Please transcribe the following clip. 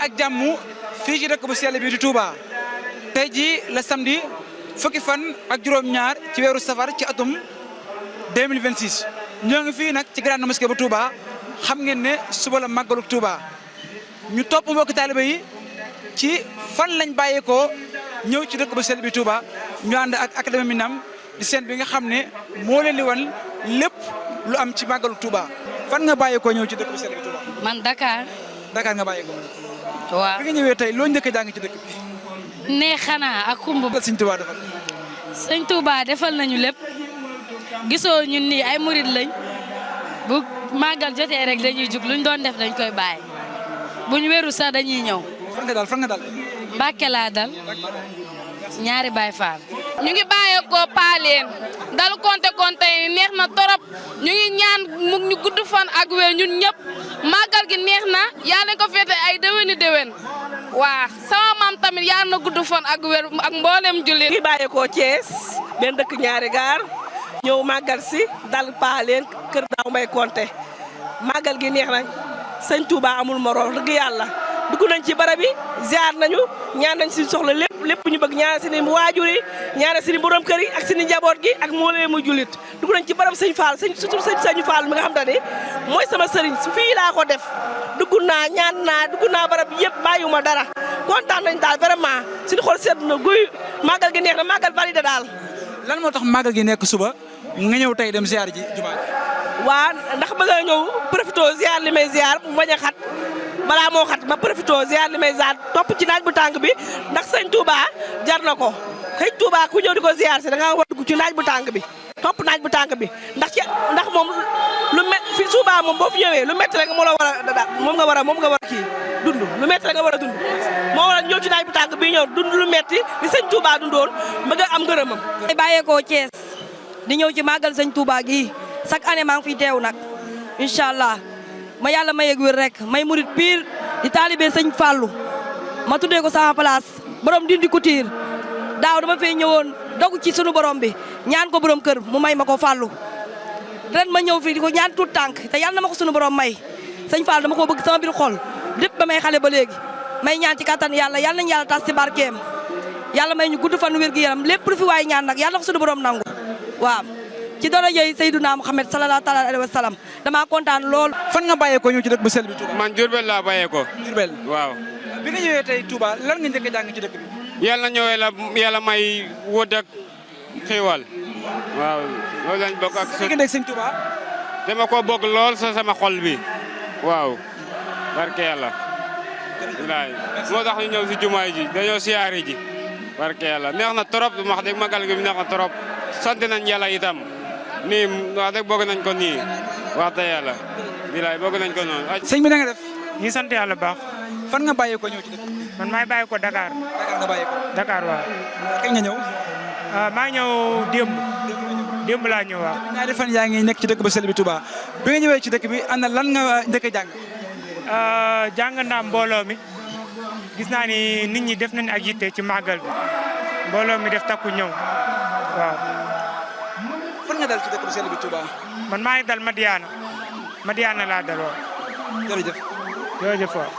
ak jàmm fii ci dëkk bu sell bi di Touba tey jii la samedi fukki fan ak juróom-ñaar ci weeru safar ci atum 2026 ñoo ngi fii nag ci grande mosquée bu Touba xam ngeen ne suba la màggalu Touba ñu topp mbokki taaliba yi ci fan lañ bàyyeekoo ñëw ci dëkk bu sell bi Touba ñu ànd ak académie Minam di seen bi nga xam ne moo leen di wan lépp lu am ci màggalu Touba fan nga bàyyeekoo ñëw ci dëkk bu sell bi Touba. man Dakar. Dakar nga bàyyeekoo. waaw bi nga ñëwee tey loo njëkk a jàng ci dëkk bi. nee xanaa ak kumbu. Sëñ Touba defal. Sëñ Touba defal nañu lépp gisoo ñun nii ay murid lañ bu màggal jotee rek dañuy jug luñ doon def dañ koy bàyyi buñ wéru sax dañuy ñëw. fan nga dal. Mbàkke laa dal ñaari Baay Faal. ñu ngi bàyyeekoo Paaleen dal konte yi neex na torop ñu ngi ñaan mu ñu gudd fan ak wér ñun ñëpp màggal gi neex na yaa nañ ko féete ay déwéni déwén waa sama maam tamit yaa na gudd fan ak wér ak mboolem jullit. ñu ngi bàyyeekoo Thiès benn dëkk ñaari gaar ñëw màggal si dal Paaleen kër Daaw Mbay Konte màggal gi neex na sëñ Touba amul moroom dëgg yàlla dugg nañ ci barab yi ziar nañu ñaan nañ suñu soxla lépp ñu bëgg ñaanal suñu waajur yi ñaanal suñu borom kër yi ak suñu njaboot gi ak mbooleem mu jullit dugg nañ ci barab sëñ Fall surtout sëñ Fall mi nga xam te ne mooy sama sëriñ su fii laa ko def dugg naa ñaan naa dugg naa barab yëpp bàyyiwuma dara kontaan nañ daal vraiment suñu xol sedd na guy màggal gi neex na màggal validé daal. lan moo tax màggal gi nekk suba nga ñëw tey dem ziar ji jumaa ji. waa ndax bëgg a ñëw profité ziar li may ziar mu bañ a xat balaa moo xat ma profité ziar li may ziar topp ci naaj bu tàng bi ndax sëñ Touba jar na ko sëñ Touba ku ñëw di ko ziar si da nga war dugg ci naaj bu tàng bi topp naaj bu tàng bi ndax moom lu met fi Touba moom boo fi ñëwee lu métti rek moo la war a moom nga war a kii dund lu métti rek nga war a dund moo war a ñëw ci naaj bu tàng bi ñëw dund lu métti li sëñ Touba dundoon bëgg a am ngërëmam. bàyyeekoo Thiès di ñëw ci màggal sëñ Touba gii chaque année maa ngi fiy teew nag incha allah ma yàlla ma yëg wér rek may murit pire di taalibe sëñ Fallou ma tuddee ko sama place borom dindi couture daaw dama fay ñëwoon dogu ci sunu borom bi ñaan ko borom kër mu may ma ko Fallou ren ma ñëw fii di ko ñaan tuut tànk te yàlla na ma ko sunu borom may sëñ Fallou dama ko bëgg sama biir xol lépp ba may xale ba léegi may ñaan ci kattan yàlla nañu yàlla tas ci barkeem yàlla may ñu gudd fan wér gi yaram lépp lu fi waay ñaan nag yàlla na ko sunu borom nangu waaw. ci darajay Seydina Muhammad sallallahu alayhi wa sallam damaa kontaan lool. fan nga bàyyeekoo ñëw ci dëkk bu sell bi Touba. man Diourbel laa bàyyeekoo. Diourbel waaw. bi nga ñëwee tey Touba lan nga njëkk a jàng ci dëkk bi. yàlla ñëwee la yàlla may wóot ak xéewal waaw loolu lañ bokk ak. su fekkee sëñ Touba. dama ko bokk lool sa sama xol bi waaw barke yàlla. moo tax ñu ñëw si jumaay ji dañoo siyaare ji barke yàlla neex na trop wax dëgg magal gi neex na trop sant nañ yàlla itam. nii wax dëgg bëgg nañ ko nii wax dëgg yàlla bilaay bëgg nañ ko noonu. sëñ bi na nga def. ñu sant yàlla baax. fan nga bàyyeekoo ñëw ci dëkk bi. man maay bàyyeekoo Dakar. Dakar nga bàyyeekoo. Dakar waaw. kañ nga ñëw. maa ñëw démb laa ñëw waaw. ñaari fan yaa ngi nekk ci dëkk bu sell bi Touba bi nga ñëwee ci dëkk bi ana lan nga njëkk a jàng. jàng naa mbooloo mi gis naa ni nit ñi def nañ ak yitte ci màggal bi mbooloo mi def takku ñëw waaw. fan nga dal ci dëkk bu sell bi Touba. man maa ngi dal Madiana laa dal waaw. jërëjëf. jërëjëf waaw.